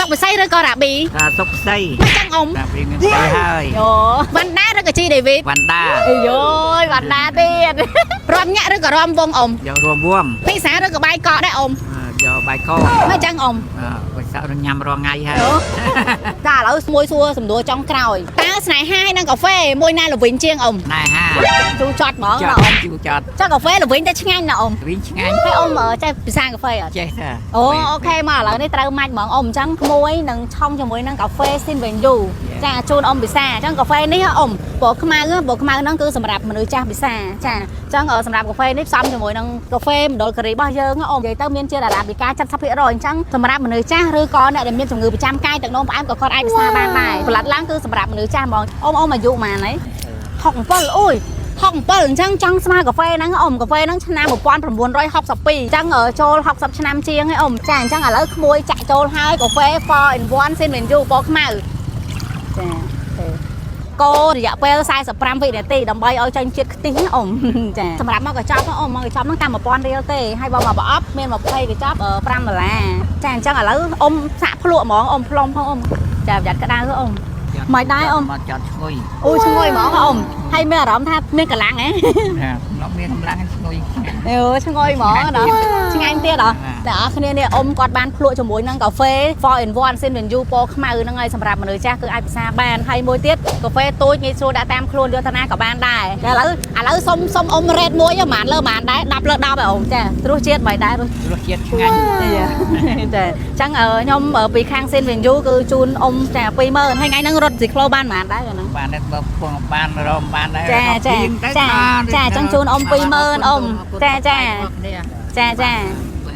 សុកពិសីឬក៏រ៉ាប៊ី ថាសុកសី មិនចឹងអ៊ំ តាពីមានស្អីហើយ យោវណ្ដាឬក៏ជីដេវីត វណ្ដា អាយយវណ្ដាទៀតរំញាក់ឬក៏រំវងអ៊ំ យករួមវង ពិសាឬក៏បាយកកដែរអ៊ំ យកបាយក មិនចឹងអ៊ំ បើសក់ញ៉ាំរាល់ថ្ងៃហើយ អូចាឥឡូវមួយសួរសំដួលចុងក្រោយតើស្នេហាហើយនិងកាហ្វេមួយណាល្វីងជាងអ៊ំ ណែហា ជូរចត់ហ្មង ច ណាអ៊ំ ត់ជូចត់ ចុះកាហ្វេល្វីងតែឆ្ងាញ់ណាអ៊ំ វិញឆ្ងាញ់ ហើយអ៊ំចេះពិសាកាហ្វេអត់ ចេះតា អូ OK មកឥឡូវនេះត្រូវម៉ាច់ហ្មងអ៊ំអញ្ចឹងក្មួយនឹងឆុងជាមួយនឹងកាហ្វេស៊ីនវេនយូចាជូនអ៊ំពិសាអញ្ចឹងកាហ្វេនេះអ៊ំពណ៌ខ្មៅពណ៌ខ្មៅហ្នឹងគឺសម្រាប់មនុស្សចាស់ពិសាចាអញ្ចឹងសម្រាប់កាហ្វេនេះផ្សំជាមួយនឹងកាហ្វេមណ្ឌលគិរីរបស់យើងអ៊ំនិយាយទៅមានជាតិអារ៉ាប៊ីកា70%អញ្ចឹងសម្រាប់មនុស្សចាស់ឬក៏អ្នកដែលមានជំងឺប្រចាំកាយទឹកនោមផ្អែមក៏គាត់អាចពិសាបានដែរផលិតឡើងគឺសម្រាប់មនុស្សចាស់ហ្មងអ៊ំអ៊ំអាយុប៉ុន្មានហើយ67អូយ67អញ្ចឹងចង់ស្មើកាហ្វេហ្នឹងអ៊ំកាហ្វេហ្នឹងឆ្នាំ1962អញ្ចឹងចូល60ឆ្នាំជាងហើយអ៊ំចាអញ្ចឹងឥឡូវក្មួយចាក់ចូលហើយកាហ្វេ4 in 1 ស៊ីន menu ពណ៌ខ្មៅចាទេកូររយៈពេល45វិនាទីដើម្បីឲ្យចេញជាតិខ្ទិះណាអ៊ំចាសម្រាប់មកកញ្ចប់អ៊ំមកកញ្ចប់ហ្នឹងតាម1000រៀលទេហើយបើមកប្រអប់មាន20កញ្ចប់5ដុល្លារចាអញ្ចឹងឥឡូវអ៊ំសាក់ភ្លក់ហ្មងអ៊ំផ្លុំផងអ៊ំចាប្រយ័ត្នក្តៅអ៊ំ មិនដែរអ៊ំ មកចត់ឈ្ងុយ អូឈ្ងុយហ្មងអ៊ំហើយមានអារម្មណ៍ថាមានកម្លាំងហ៎ ណាមកមានកម្លាំងឈ្ងុយ អូឈ្ងុយហ្មងណាឆ្ងាញ់ទៀតហ៎តែអរគ្នានេះអ៊ំគាត់បានភ្លក់ជាមួយនឹងកាហ្វេ4 in 1 ស៊ីន Venue ពណ៌ខ្មៅហ្នឹងហើយសម្រាប់មនុស្សចាស់គឺអាចពិសាបានហើយមួយទៀតកាហ្វេតូចងាយស្រួលដាក់តាមខ្លួនយកទៅណាក៏បានដែរតែឥឡូវសុំសុំអ៊ំ rate មួយប្រហែលលើប្រហែលដែរ10លើ10ហើយអ៊ំចារសជាតិមិនដែររស រសជាតិឆ្ងាញ់ ចាអញ្ចឹងខ្ញុំពីខាងស៊ីន Venue គឺជូនអ៊ំចា20000ហើយថ្ងៃហ្នឹងរត់ស៊ីក្លូបានប្រហែលដែរហ្នឹង បានតែបើពងបានរមបានដែរ ចាចាចាចាអញ្ចឹងជូនអ៊ំ20000អ៊ំចាចាចាចា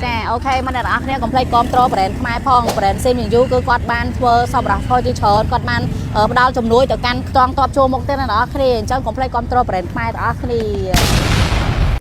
ចា OK មកអ្នកនរគ្នាកុំភ្លេចគាំទ្រ brand ខ្មែរផង brand ស៊ីមយូគឺគាត់បានធ្វើសប្បុរសធម៌ជាច្រើនគាត់បានផ្ដល់ជំនួយទៅកាន់ខ្ទង់តបជួមុខទៀតអ្នកនរគ្នាអញ្ចឹងកុំភ្លេចគាំទ្រ brand ខ្មែរទាំងអស់គ្នា។